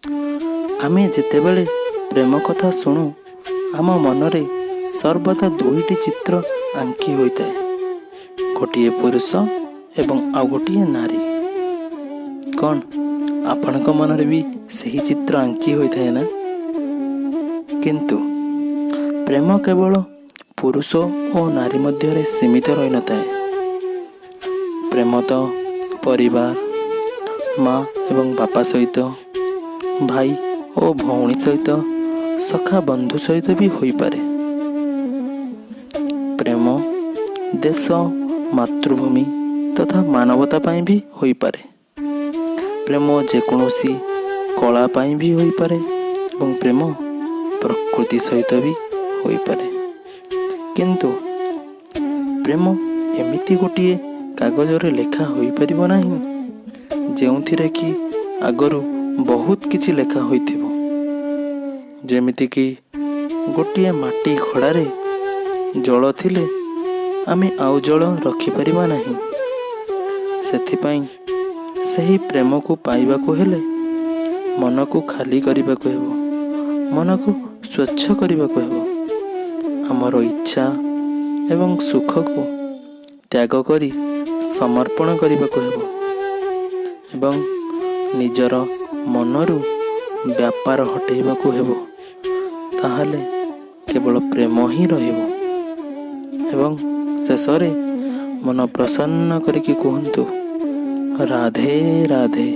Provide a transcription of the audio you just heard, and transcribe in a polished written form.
ଆମେ ଯେତେବେଳେ ପ୍ରେମ କଥା ଶୁଣୁ, ଆମ ମନରେ ସର୍ବଦା ଦୁଇଟି ଚିତ୍ର ଆଙ୍କି ହୋଇଥାଏ, ଗୋଟିଏ ପୁରୁଷ ଏବଂ ଆଉ ଗୋଟିଏ ନାରୀ। କ'ଣ ଆପଣଙ୍କ ମନରେ ବି ସେହି ଚିତ୍ର ଆଙ୍କି ହୋଇଥାଏ ନା? କିନ୍ତୁ ପ୍ରେମ କେବଳ ପୁରୁଷ ଓ ନାରୀ ମଧ୍ୟରେ ସୀମିତ ରହିନଥାଏ। ପ୍ରେମ ତ ପରିବାର, ମା ଏବଂ ବାପା ସହିତ, ଭାଇ ଓ ଭଉଣୀ ସହିତ, ସଖା ବନ୍ଧୁ ସହିତ ବି ହୋଇପାରେ। ପ୍ରେମ ଦେଶ, ମାତୃଭୂମି ତଥା ମାନବତା ପାଇଁ ବି ହୋଇପାରେ। ପ୍ରେମ ଯେକୌଣସି କଳା ପାଇଁ ବି ହୋଇପାରେ ଏବଂ ପ୍ରେମ ପ୍ରକୃତି ସହିତ ବି ହୋଇପାରେ। କିନ୍ତୁ ପ୍ରେମ ଏମିତି ଗୋଟିଏ କାଗଜରେ ଲେଖା ହୋଇପାରିବ ନାହିଁ, ଯେଉଁଥିରେ କି ଆଗରୁ ବହୁତ କିଛି ଲେଖା ହୋଇଥିବ। ଯେମିତିକି ଗୋଟିଏ ମାଟି ଘଡ଼ାରେ ଜଳ ଥିଲେ ଆମେ ଆଉ ଜଳ ରଖିପାରିବା ନାହିଁ। ସେଥିପାଇଁ ସେହି ପ୍ରେମକୁ ପାଇବାକୁ ହେଲେ ମନକୁ ଖାଲି କରିବାକୁ ହେବ, ମନକୁ ସ୍ୱଚ୍ଛ କରିବାକୁ ହେବ, ଆମର ଇଚ୍ଛା ଏବଂ ସୁଖକୁ ତ୍ୟାଗ କରି ସମର୍ପଣ କରିବାକୁ ହେବ ଏବଂ ନିଜର ମନରୁ ବ୍ୟାପାର ହଟେଇବାକୁ ହେବ। ତାହେଲେ କେବଳ ପ୍ରେମ ହିଁ ରହିବ। ଏବଂ ଶେଷରେ ମନ ପ୍ରସନ୍ନ କରିକି କୁହନ୍ତୁ, ରାଧେ ରାଧେ।